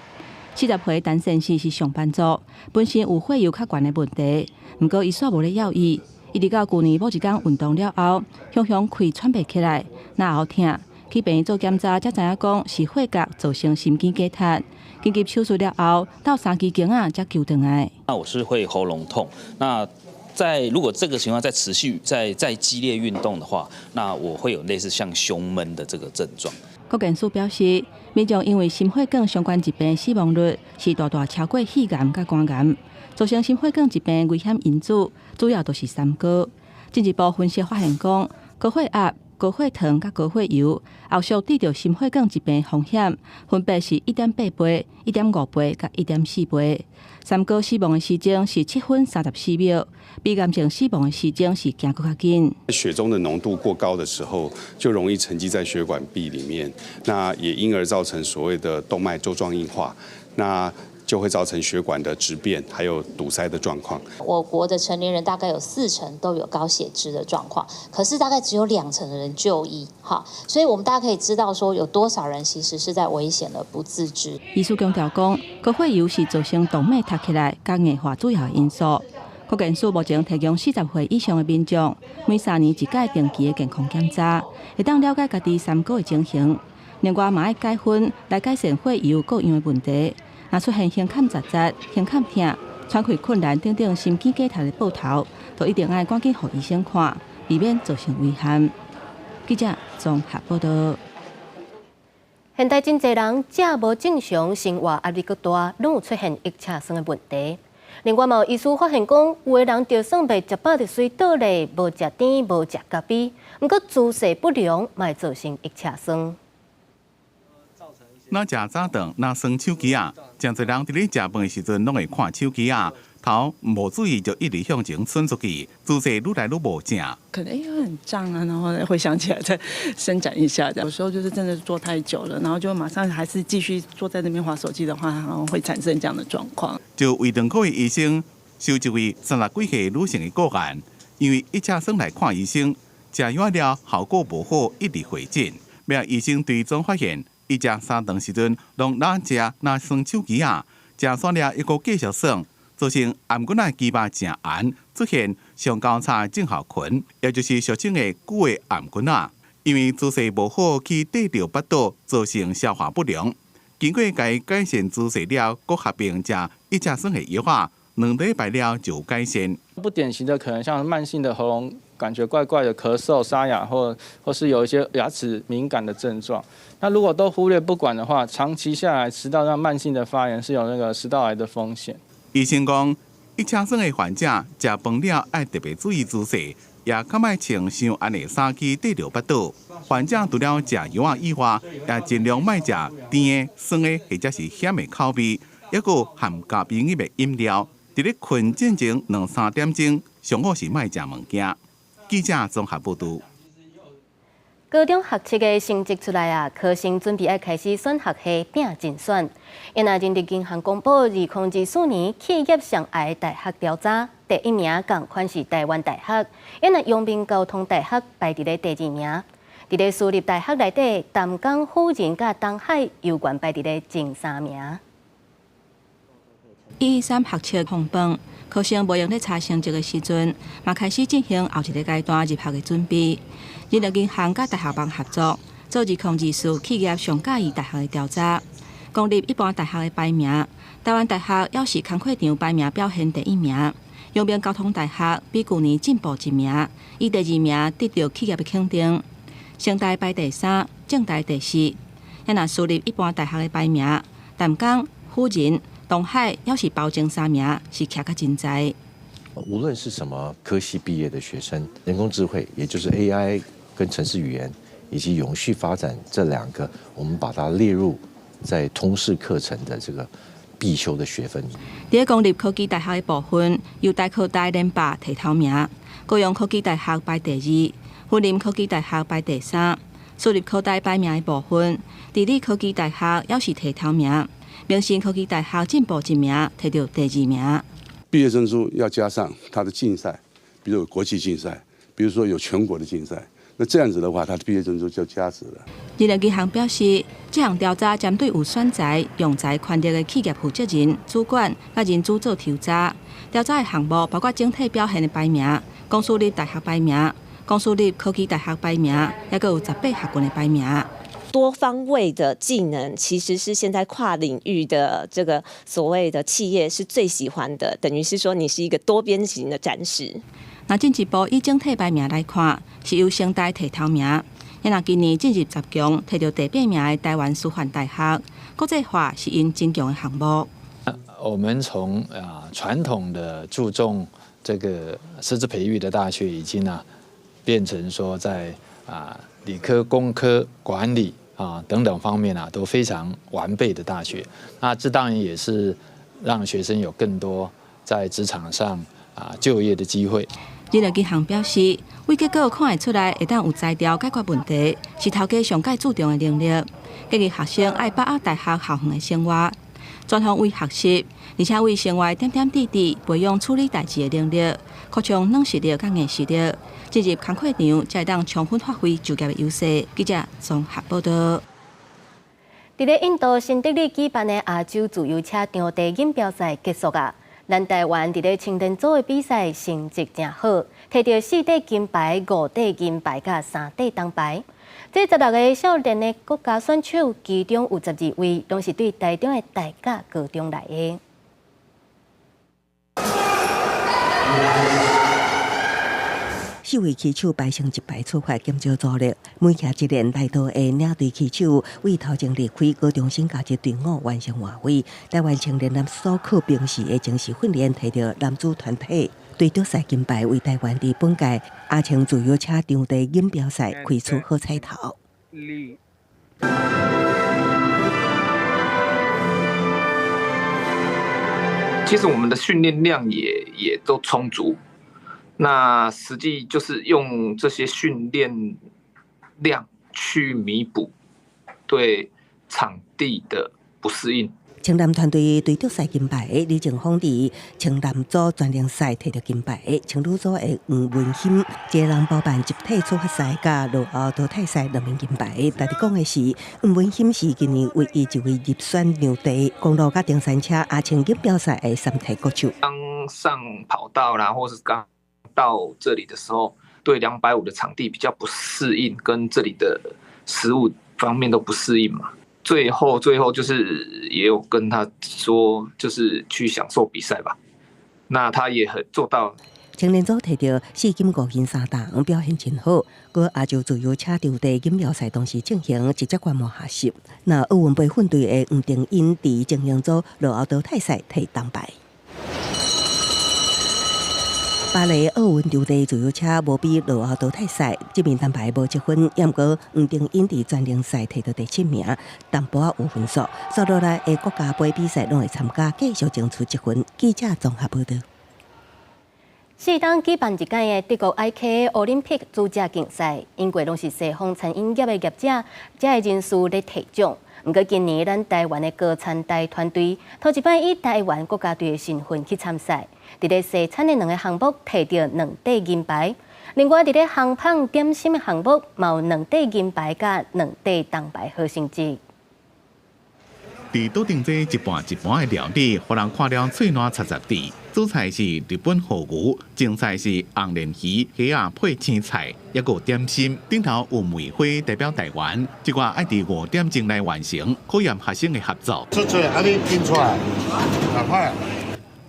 40歲陳先生是上班族，本身有血油較懸的問題，毋過伊煞無咧猶豫。一直到舊年某一工運動了後，雄雄氣喘袂起來，嚨喉疼，去病院做檢查，才知影講是血壓造成心肌梗塞。緊急手術了後，鬥三支鏡仔才救轉來。那我是會喉嚨痛。那在如果這個情況再持續、再激烈運動的話，那我會有類似像胸悶的這個症狀。國健署表示，民眾因為心血管相關疾病死亡率是大大超過肺癌佮肝癌，造成心血管疾病危險因子主要都是三高。進一步分析發現，講高血壓、高血糖佮高血油，後續得著心血管疾病風險分別是1.8倍、1.5倍佮1.4倍。三高死亡的時間是7分34秒，比癌症死亡的時間是行閣較緊。血中的濃度過高的時候，就容易沉積在血管壁裡面，那也因而造成所謂的動脈粥狀硬化，那就會造成血管的質變，還有堵塞的狀況。我國的成年人大概有4成都有高血脂的狀況，可是大概只有2成的人就醫，哈，所以我們大家可以知道說，有多少人其實是在危險而不自知。醫師強調講，高血油是造成動脈塞起來佮硬化主要因素。國健署目前提供40歲以上的民眾每3年一擺定期的健康檢查，會當了解家己三高的情形。另外，嘛愛改薰來改善血油各樣的問題。若出現胸坎窒窒、胸坎疼、喘氣困難等等心肌梗塞的報頭，都一定愛趕緊予醫生看，避免造成遺憾。記者綜合報道。現代真濟人食無正常，生活壓力閣大，攏有出現腋斜酸的問題。另外，嘛有醫師發現講，有的人就算袂食飽就隨倒咧，無食甜，無食咖啡，毋過姿勢不良，嘛會造成腋斜酸。若食早頓，若耍手機仔，誠濟人佇咧食飯的時陣，攏會看手機仔，頭無注意就一直向前伸出去，姿勢愈來愈無正。可能哎很脹啊，然後會想起來再伸展一下。有時候就是真的坐太久了，然後就馬上還是繼續坐在那邊滑手機的話，然後會產生這樣的狀況。就胃腸科的醫生收一位30幾歲女性的個案，因為腋斜酸來看醫生，食藥了效果無好，一直回診。尾醫生追蹤發現，伊食三頓時陣，攏若食若耍手機仔，食煞了猶閣繼續耍，造成頷頸仔肌肉誠絚，出現上交叉症候群，也就是俗稱的久的頷頸仔。因為姿勢無好，去綴著腹肚，造成消化不良。經過共改善姿勢了，閣合併食腋斜酸的藥仔，2禮拜了就改善。不典型的可能像慢性的喉嚨感覺怪怪的、咳嗽、沙啞，或是有一些牙齒敏感的症狀。那如果都忽略不管的話，長期下來食道上慢性的發炎是有那個食道癌的風險。醫生講，腋斜酸的患者食飯了愛特別注意姿勢，也較莫穿傷絚的衫去綴著腹肚。患者除了食藥仔以外，也盡量莫食甜的、酸的或者是鹹的口味，抑閣含咖啡因的飲料。佇咧睏進前兩三點鐘，上好是莫食物件。記者綜合報導。高中學測的成績出來啊，考生準備愛開始選學系拼甄選。因為人力銀行公布2024年企業上愛大學調查，第一名仝款是台灣大學，因為陽明交通大學排佇咧第二名。佇咧私立大學內底，淡江、輔仁佮東海猶原排佇咧前三名。 113學測放榜，考生無閒咧查成績的時陣，嘛開始進行後一個階段入學的準備。人力銀行佮大學網合作，做2024企業上佮意大學的調查。公立一般大學的排名，台灣大學猶是工課場排名表現第一名。陽明交通大學比舊年進步一名，以第二名得著企業的肯定。成大排第三，政大第四。若私立一般大學的排名，淡江、輔仁、東海猶是包前三名，是徛較真濟。無論是什麼科系畢業的學生，人工智慧，也就是 AI 跟程式語言以及永續發展這兩個，我們把它列入在通識課程的這個必修的學分。佇公立科技大學的部分，由台科大連霸提頭名，高雄科技大學排第二，雲林科技大學排第三。私立科大排名的部分，致理科技大學猶是提頭名，明新科技大學進步一名，提著第二名。畢業證書要加上他的競賽，比如有國際競賽，比如說有全國的競賽，那這樣子的話，他的畢業證書就加值了。人力銀行表示，這項調查針對有選才、用才權力的企業負責人、主管佮人資做抽查。調查的項目包括整體表現的排名、公私立大學排名、公私立科技大學排名，抑閣有18學群的排名。多方位的技能，其實是現在跨領域的這個所謂的企業是最喜歡的，等於是說你是一個多邊形的戰士。若進一步以整體排名來看，是由成大提頭名。若今年進入10強，提著第八名的臺灣師範大學，國際化是𪜶真強的項目。我們從傳統的注重這個師資培育的大學，已經變成說在理科、工科、管理等等方面都非常完備的大學。那這當然也是讓學生有更多在職場上就業的機會。這個銀行表示，為結果看會出來，會當有才調解決問題，是頭家上蓋注重的能力。建議學生愛把握大學校園的生活，全方位學習，而且為生活點點滴滴培養處理代誌的能力，擴充軟實力佮硬實力，進入工課場才會當充分發揮就業的優勢。記者綜合報道。佇咧印度新德里舉辦的亞洲自由車場地錦標賽結束啊！咱台灣佇咧青年組的比賽成績誠好，提著四塊金牌、五塊銀牌佮三塊銅牌。這16個少年的國家選手，其中有12位攏是對台中的大甲高中來的。四位騎手排成一排出發，減少阻力。每騎一輪來到的領隊騎手為頭前離開高中生家己隊伍完成換位。台灣青年男子靠平時的精實訓練，提著男子團體對決賽金牌，為台灣佇本屆亞青自由車場地錦標賽開出好彩頭。其實我們的訓練量也都充足。那實際就是用這些訓練量去彌補對場地的不適應。青男團隊對決賽金牌，李正峰佇青男組全能賽提著金牌，青女組的黃文興一个人包辦集體出發賽佮落後淘汰賽兩面金牌。值得講的是，黃文興是今年唯一一位入選場地公路佮登山車亞青錦標賽的三鐵國手。剛上跑道啦，或是剛到這裡的時候，對250的場地比較不適應，跟這裡的食物方面都不適應嘛。最後就是也有跟他說，就是去享受比賽吧。那他也很做到。青年組提著四金五銀三銅，表現真好。閣亞洲自由車場地錦標賽同時進行直接觀摩學習。那奧運培訓隊的黃定英佇精英組落後淘汰賽提銅牌。巴黎奧運場地自由車無比落後淘汰賽，這面銅牌無積分，毋過黃定英佇全能賽提到第7名，淡薄仔有分數。接落來的國家盃比賽攏會參加，繼續爭取積分。記者綜合報道。四冬舉辦一屆的德國 IKA 奧林匹克煮食競賽，英國攏是西方餐飲業的業者，遮的人士咧提獎。毋過今年咱台灣的高餐大團隊頭一擺以台灣國家隊的身份去參賽，佇咧西餐的兩个項目提著兩塊銀牌，另外佇咧烘焙點心的項目嘛有兩塊銀牌佮兩塊銅牌好成績。佇桌頂這一盤一盤的料理，予人看了喙瀾擦擦滴。主菜是日本和牛，前菜是紅鰱魚、蝦仔配青菜，抑閣有點心。頂頭有梅花代表台灣，這寡愛佇5點鐘來完成，考驗學生的合作。出出來，啊你緊出來，趕快。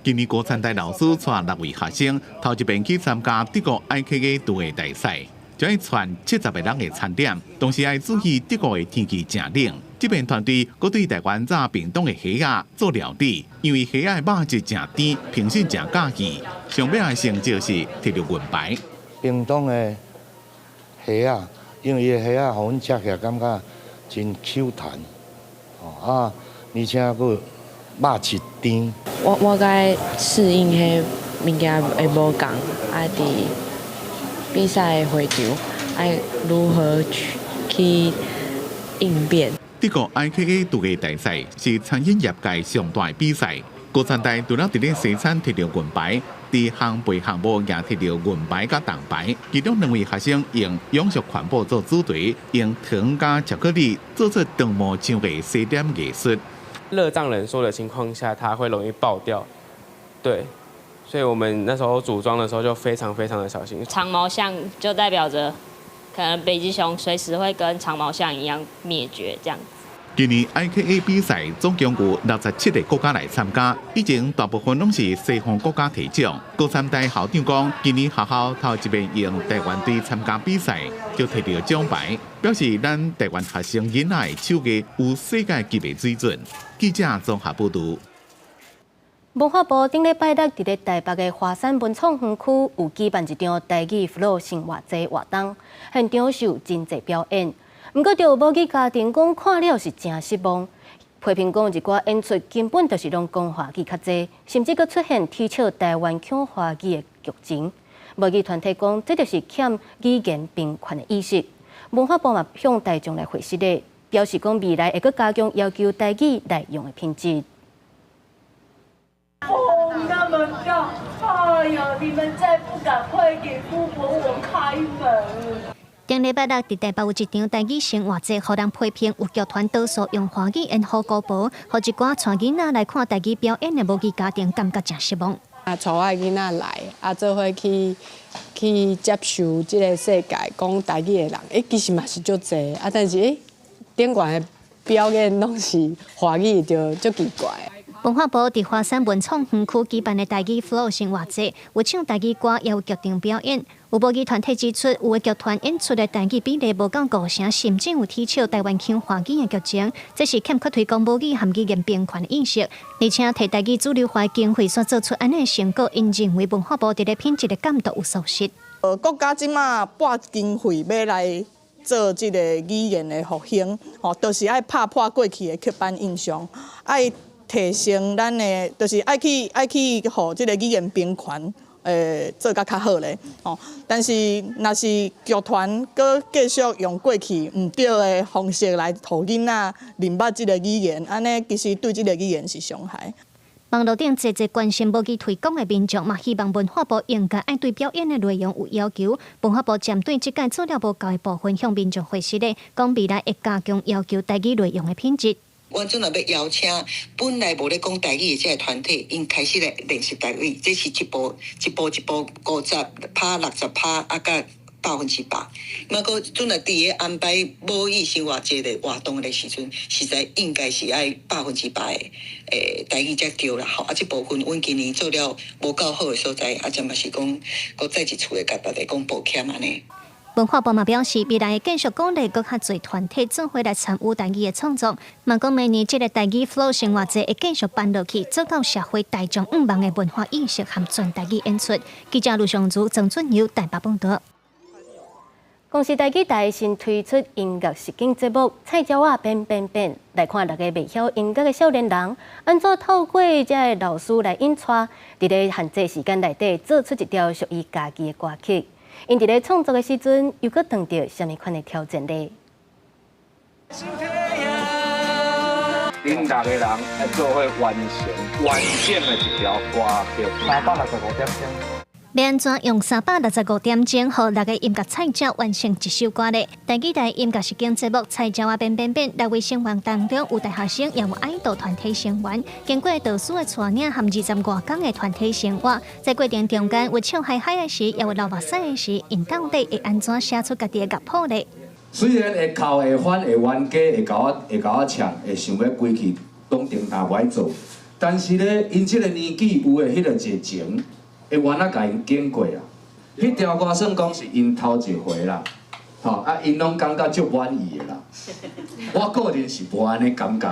今年高餐大老師帶6位學生，頭一遍去參加德國 IKA 廚藝大賽，將愛傳70個人的餐點，同時愛注意德國的天氣誠冷。這邊團隊閣對台灣炸屏東的蝦仔做料理，因為蝦仔的肉質誠甜，評審誠佮意。上尾的成就是提著銀牌。屏東的蝦仔，因為伊的蝦仔，予阮食起來感覺真 Q 彈，哦啊，而且閣肉質甜。我該適應彼物件會無仝，啊，佇比賽的會場愛如何去應變。德國 IKA 廚藝大賽是餐飲業界上大的比賽，高餐大除了佇咧西餐提著銀牌，佇烘焙項目也提著銀牌佮銅牌。其中兩位學生用永續環保做主題，用糖佮巧克力做出長毛像的西點藝術。熱脹冷縮的情況下，它會容易爆掉，對，所以我們那時候組裝的時候就非常非常的小心。長毛象就代表着可能北極熊隨時會跟長毛象一樣滅絕這樣子。今年 IKA 比賽總共有67個國家來參加，以前大部分攏是西方國家提獎。高三大校長講，今年學校頭一遍用台灣隊參加比賽，就提著獎牌，表示咱台灣學生囡仔的手藝有世界級的水準。記者綜合報導。文化部頂禮拜六佇咧台北的華山文創園區有舉辦一場台語 flow 生活節活動，現場是有真濟表演。毋過，就有母語家庭講看了是誠失望，批評講一寡演出根本就是攏講華語較濟，甚至閣出現恥笑台灣腔華語的劇情。母語團體講，這就是欠語言平權的意識。文化部嘛向大眾來回釋咧，表示講未來會閣加強要求台語內容的品質。風那麼大，哎呀！你們再不趕快給姑婆我開門！頂禮拜六，佇台北有一場台語生活節，予人批評有劇團多數用華語演好孤婆，予一寡帶囡仔來看台語表演的母語家庭感覺誠失望。啊，帶我的囡仔來，啊，做伙去接受這个世界講台語的人，欸，其實嘛是足濟，啊，但是欸，頂懸的表演攏是華語，就足奇怪。文化部佇華山文創園區舉辦的台語 flow 生活節，有唱台語歌，也有劇場表演。有母語團體指出，有的劇團演出的台語比例無夠五成，甚至有恥笑台灣腔華語的劇情，這是欠缺推廣母語和語言平權的意識。而且，提台語主流化經費所做出按呢成果，𪜶認為文化部佇咧品質的監督有疏失。國家這馬撥經費欲來做這个語言的復興，吼，就是愛拍破過去的刻板印象，愛提升咱的，就是愛去予這个語言平權，做甲較好咧，吼。但是，若是劇團閣繼續用過去毋對的方式來予囡仔認捌這个語言，按呢其實對這个語言是傷害。網路頂濟濟關心母語推廣的民眾，嘛希望文化部應該愛對表演的內容有要求。文化部針對這屆做了無夠的部分，向民眾回釋咧，講未來會加強要求台語內容的品質。阮陣若欲邀請本來無咧講台語的這个團體，𪜶開始來練習台語，這是一步一步一步50%、60%，啊，佮100%。毋過陣若佇咧安排母語生活節的活動的時陣，實在應該是愛100%的台語才對啦吼。啊，這部分阮今年做了無夠好的所在，啊，這嘛是講，閣再一次的共大家講抱歉按呢。文化部嘛表示，未來會繼續鼓勵閣較濟團體做伙來參與台語的創作。嘛講明年這个台語 flow 生活節會繼續辦落去，做到社會大眾向望的文化意識和全台語演出。記者盧尚如、曾俊友台北報導。公視台語台新推出音樂實境節目《菜鳥仔變變變》，來看六个袂曉音樂的少年人，按怎透過這个老師來引帶，佇咧限制時間內底做出一條屬於家己的歌曲。𪜶佇咧創作的時陣，又閣遇著啥物款的挑戰呢？恁六个人來做伙完成完整的一條歌曲，365點鐘。欲按怎用365點鐘，予六个音樂菜鳥完成一首歌咧？台語台音樂實境節目《菜鳥仔變變變》，六位成員當中有大學生，也有愛豆團體成員。經過導師的帶領和20外工的團體生活，在過程中間有笑嗨嗨的時，也有流目屎的時，𪜶到底會按怎寫出家己的樂譜咧？雖然會哭、會翻、會冤家、會共我嗆、會想欲規氣攏停沓無愛做，但是咧，𪜶這个年紀有的彼个熱情，會願仔共𪜶經過啊！彼條歌算講是𪜶頭一回啦，吼啊，𪜶攏感覺足滿意的啦。我個人是無按呢感覺。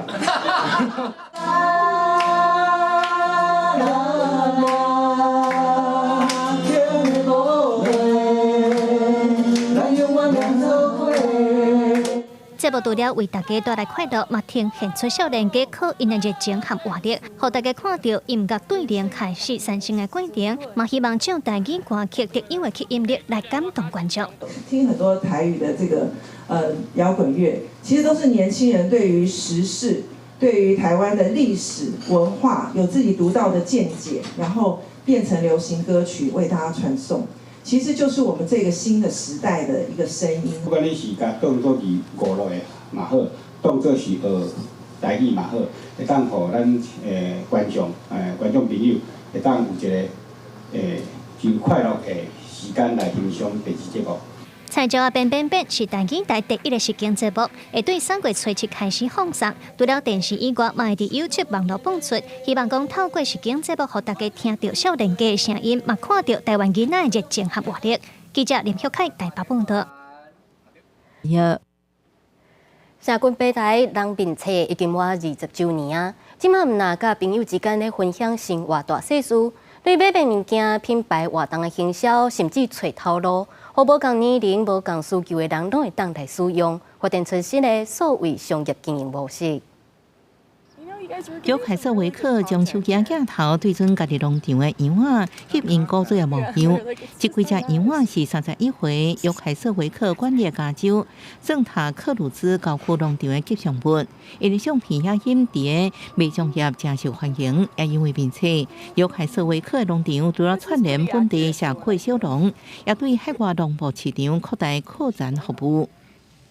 節目除了為大家帶來快樂，嘛呈現出少年家靠𪜶的熱情和活力，予大家看著音樂對聯開始產生的過程，嘛希望借台語歌曲特有的吸引力來感動觀眾。聽很多台語的這個搖滾樂，其實都是年輕人對於時事、對於台灣的歷史文化有自己獨到的見解，然後變成流行歌曲為大家傳送。其實就是我們這個新的時代的一個聲音。不管你是共當做是娛樂的嘛好，當做是學台語嘛好，會當予咱觀眾朋友會當有一個真快樂的時間來欣賞電視節目。菜鳥仔變變變是台語台第一个實境節目，會對3月初7開始放送。除了電視以外，嘛會佇 YouTube 網路放出。希望講透過實境節目，予大家聽著少年家的聲音，嘛看著台灣囡仔的熱情和活力。記者林旭凱台北報導。社群平台人面冊已經滿20週年啊！這馬毋但佮朋友之間咧分享生活大細事，對買賣物件、品牌活動的行銷，甚至揣頭路，予無仝年齡、無仝需求的人攏會當來使用，發展出新的數位商業經營模式。約凱瑟維克將手機鏡頭對準家己農場的羊仔，翕𪜶古早的模樣。這幾隻羊仔是31歲約凱瑟維克管理的加州聖塔克魯茲郊區農場的吉祥物。𪜶的相片遐翕佇个賣場業誠受歡迎，也因為面冊，約凱瑟維克的農場除了串聯本地社區小農，也對海外農牧市場擴大擴展服務。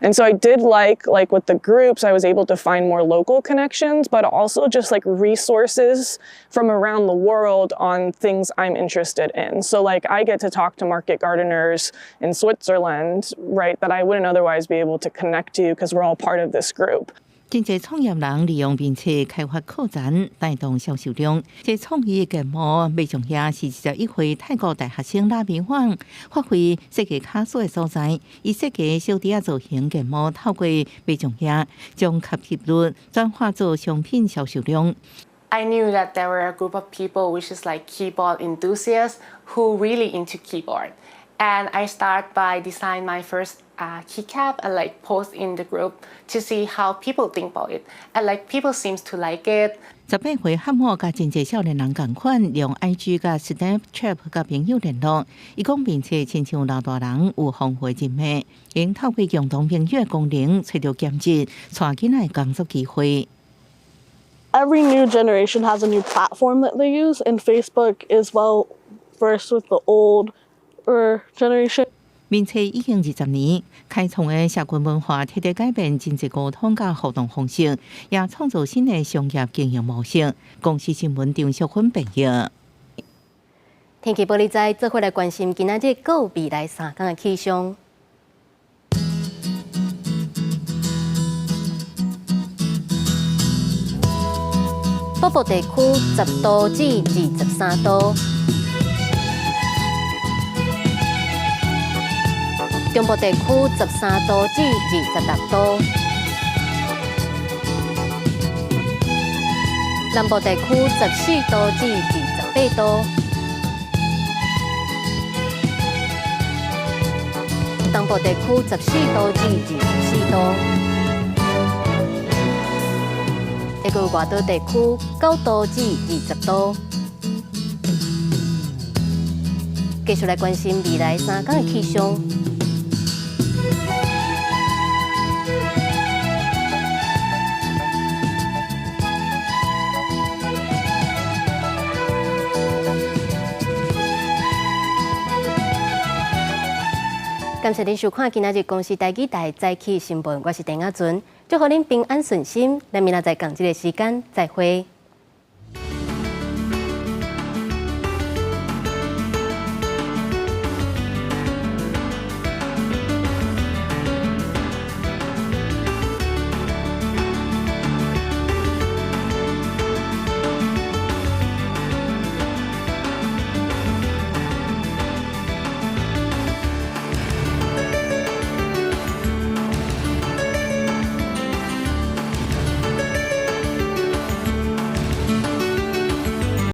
And so I did like with the groups, I was able to find more local connections, but also just like resources from around the world on things I'm interested in. So like I get to talk to market gardeners in Switzerland, right, that I wouldn't otherwise be able to connect to because we're all part of this group. 真濟創業人利用面冊開發課程，帶動銷售量。這創意的節目，賣場遐是21歲泰國大學生拉明旺發揮設計巧思的所在。伊設計小弟仔造型節目，透過賣場遐將吸納率轉化做商品銷售量。 I knew that there were a group of people which is like keyboard enthusiasts who really into keyboard. And I start by design my first keycap and like post in the group to see how people think about it. And like people seems to like it. 18歲漢莫佮真濟少年人仝款，用 IG 佮 Snapchat 佮朋友聯絡。伊講面冊親像老大人有豐富人脈，𪜶透過共同朋友的功能，揣著兼職，帶囡仔的工作機會。 Every new generation has a new platform that they use, and Facebook is well versed with the older generation. 面冊已經20年，開創的社群文化徹底改變人際溝通佮互動方式，也創造新的商業經營模式。公視新聞張淑芬編譯。天氣報你知，做伙來關心今仔日閣未來3工的氣象。北部地區10度至23度。中部地區13度至26度，南部地區14度至28度，東部地區14度至24度，一個外島地區9度至20度。繼續來關心未來3工的氣象。感謝您收看今仔日公視台語台早起新聞，我是鄭亞純，祝予恁平安順心，咱明仔載仝這个時間再會。